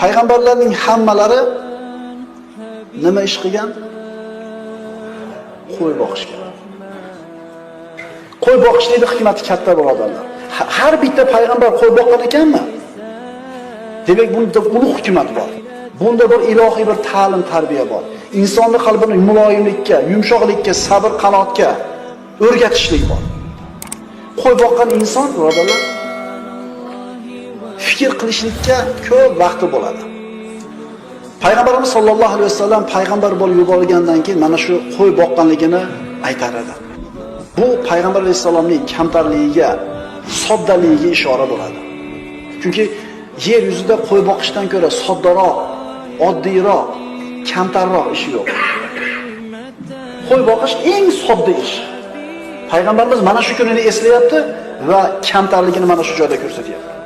Payg'ambarlarning hammalari nima ish qilgan? Qo'y boqishgan. Qo'y boqishlikning hikmati katta, birodarlar. Har bitta payg'ambar qo'y boqqan ekanmi? Demak, bunda ulug' hikmat bor. Bunda bir ilohiy bir ta'lim tarbiya bor. Insonni qalbini muloyimlikka, yumshoqlikka, sabr qanoatga o'rgatishlik bor. Qo'y boqqan inson, birodarlar, fikr qilishlikka ko'p vaqti bo'ladi. Payg'ambarimiz sollallohu alayhi vasallam payg'ambar bo'lib yuborilgandan keyin mana shu qo'y boqqanligini aytar edi. Bu payg'ambar alayhissalomning kamtarligiga, soddaligiga ishora bo'ladi. Chunki yer yuzida qo'y boqishdan ko'ra soddaroq, oddiyroq, kamtarroq ish yo'q. Qo'y boqish eng sodda ish. Payg'ambarimiz mana shu kunini eslayapti va kamtarligini mana shu joyda ko'rsatyapti.